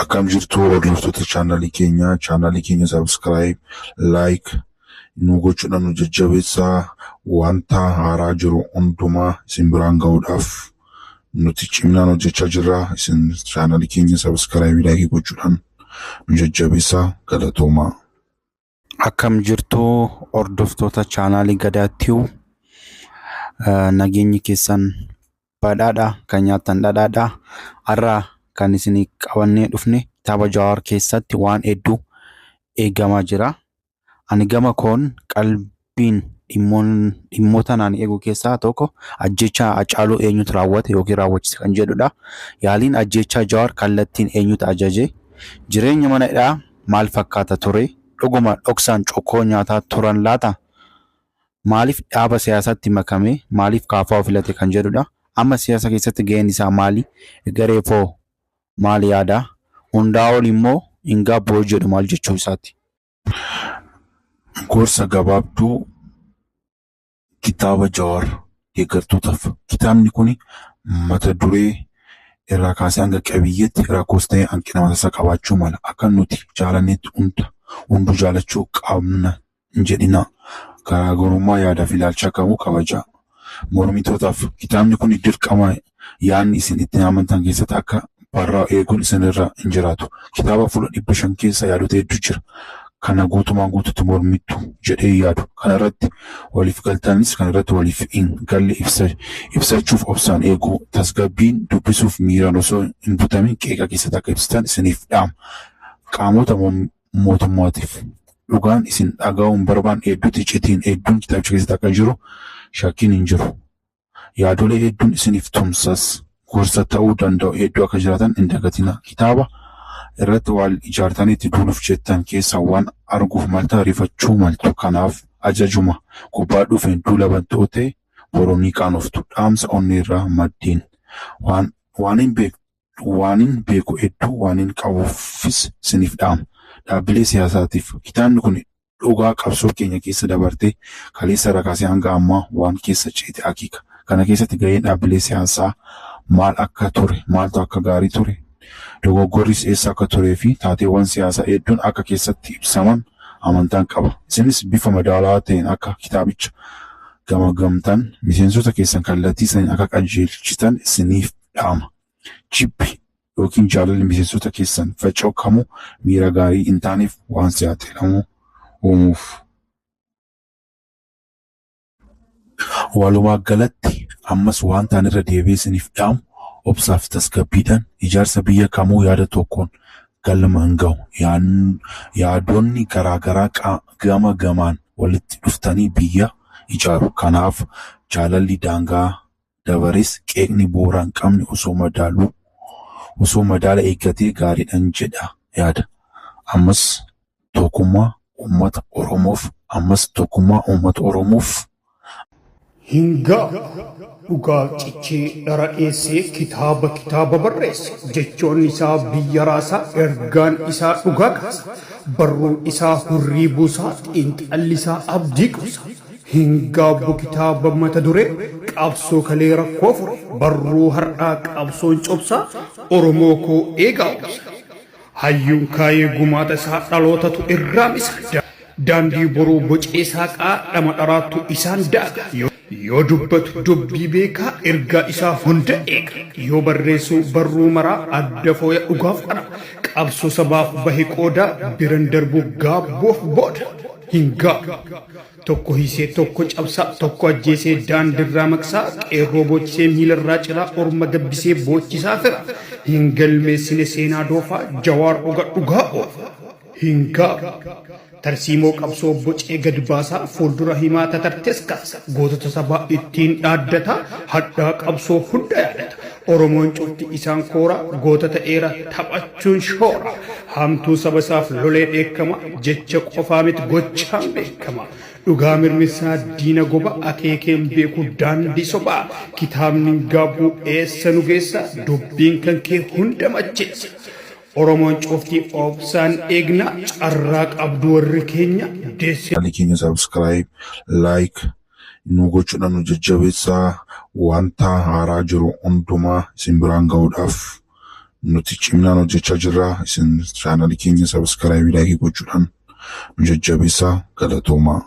Akkam jirtu hordoftoota chaanalii keenyaa, chaanalii keenya subscribe, like nu gochuudhaan nu jajjabeessaa. Wanta haaraa jiru hundumaa isin biraan ga'uudhaaf nuti ciminaan hojjechaa jirra. Isin chaanalii keenya subscribe, like gochuudhaan nu jajjabeessaa. Galatoomaa. Akkam jirtu hordoftoota chaanaalii Gadaattiyu, nageenyi keessan badhaadha, kan nyaattan dhadhaadha. Har'a kan isin qabannee dhufne kitaaba Jawaar keessatti waan hedduu eegamaa jira. Ani gama koon qalbiin dhimmoota naan eegu keessaa tokko ajjeechaa Hacaaluu eenyutu raawwate yookiin raawwachise kan jedhudha. Yaaliin ajjeechaa Jawaar kallattiin eenyutu ajaje? Jireenya mana hidhaa maal fakkaata ture? Dhuguma dhoksaan cuukkoo nyaataa turan laata? Maaliif dhaaba siyaasaatti makame? Maaliif KFO filate kan jedhudha. Amma siyaasa keessatti gaheen isaa maali? Egereefoo maal yaada? Hundaa ol immoo hin gaabbu yoo jedhu maal jechuu isaati? Gorsa gabaabduu kitaaba Jawaar deeggartootaaf. Kitaabni kun mata duree irraa kaasee hanga qabiyyeetti rakkoos ta'e hanqina mataasaa qabaachuu mala. Akka nuti jaalannetti hunda hunduu jaalachuu qabna hin jedhinaa. Garaagarummaa yaadaa fi ilaalchaa kamuu kabajaa. Mormitootaaf kitaabni kun dirqama yaadni isin itti amantan keessatti akka barraa'u eeguun isinirra hin jiraatu. Kitaaba fuula 500 keessa yaadota hedduu jira. Kana guutumaan guututti mormittu jedhee yaadu. Kana irratti waliif galtanis kan irratti waliif hin galle ibsachuuf obsaan eeguu, tasgabbiin dubbisuuf miiraan osoo hin butamin qeeqa keessatti akka ibsitan isiniif dhaama. Qaamota mootummaatiif dhugaan isin dhaga'uu hin barbaanne hedduutti iccitiin hedduun kitaabicha keessatti akka jiru shakkiin hin jiru. Yaadolee hedduun isiniif tumsas gorsa ta'uu danda'u hedduu akka jiraatan hin dagatinaa. Kitaaba irratti wal ijaartanii itti duuluuf jettan keessaa waan arguuf malta rifachuu maltu. Kanaaf ajajuma gubbaa dhufeen duula bantu ta'e boruu ni qaanoftu. Dhaamsa onneerraa maddeen waan waanin beeku waanin beeku hedduu waanin qabuufis isiniif dhaama. Dhaabbilee siyaasaatiif kitaabni kun dhugaa qabsoo keenya keessa dabartee kaleessa irraa kaasee hanga ammaa waan keessa ceete akeeka. Kana keessatti gaheen dhaabbilee siyaasaa maal akka ture, maaltu akka gaarii ture, dogoggorris eessa akka turee fi taateewwan siyaasaa hedduun akka keessatti ibsaman amantaan qaba. Isinis bifa madaalawaa ta'een akka kitaabicha gamagamtan miseensota keessan kallattii saniin akka qajeelchitan isiniif dhaama. Jibbi yookiin jaalalli miseensota keessan faca'u kamuu miira gaarii hin taaneef waan saaxilamu uumuuf. Walumaa galatti ammas wanta ani irra deebi'ee isiniif dhaamu obsaaf tasgabbiidhaan ijaarsa biyya kamuu yaada tokkoon galma hin ga'u. Yaadonni garaa garaa gama gamaan walitti dhuftanii biyya ijaaru. Kanaaf jaalalli daangaa dabares qeeqni bu'uura hin qabne osoo madaaluu osoo madaala eeggatee gaariidhaan jedha yaada. Ammas tokkummaa uummata Oromoof, ammas tokkummaa uummata Oromoof. Hin gaabbu. Dhugaa cichee dhara dheessee kitaaba kitaaba barreesse. Jechoonni isaa biyya raasaa, ergaan isaa dhugaa kaasa. Barruun isaa hurrii buusaa, xiinxalli isaa abdii kuusa. Hin gaabbu kitaaba mata duree qabsoo kalee rakkoo fure. Barruu har'aa qabsoon cobsaa, Oromoo koo eegaa obsa. Hayyuun kaayee gumaata isaa dhalootatu irraa misa. Daandii boruu bocee saaqaa dhama dharaattu isaan daaka. Yoo dubbatu dubbii beekaa ergaa isaa hunda eega. Yoo barreessu barruu maraa adda fooya dhugaaf qara. Qabsoo sabaaf bahe qooda biran darbu gaabboof booda. Hin gaabbu. Tokko hiisee tokko cabsaa, tokko ajjeesee daandirraa maqsaa, qeerroo boochisee miilarraa ciraa, orma gabbisee boochisaa fira. Hin galmeessine seenaa doofaa, Jawaar dhuga dhugaa oofa. Hin gaabbu. Tarsiimoo qabsoo bocee gad baasaa, fuuldura himaa tatartes kaasa. Gootota sabaa ittiin dhaaddata, hadhaa qabsoo hunda yaadata. Oromoon cufti isaan koora, goota ta'eera taphachuun shoora. Hamtuu saba isaaf lolee dheekkama, jecha qofaa miti gochaan beekama. Dhugaa mirmirsaa diina goba, akeekeen beeku daandii sobaa. Kitaabni hin gaabbu eessa nu geessa, dubbiin kan kee hunda macheessa. Oromoon cufti obsaan eegna, carraa qabdu warri keenya deesse. Channel keenya subscribe, like nu gochuudhaan nu jajjabeessaa. Wanta haaraa jiru hundumaa isin biraan ga'uudhaaf Nuti ciminaan hojjechaa jirra. Isin chaanalii keenya subscribe, like gochuudhaan nu jajjabeessaa. Galatoomaa.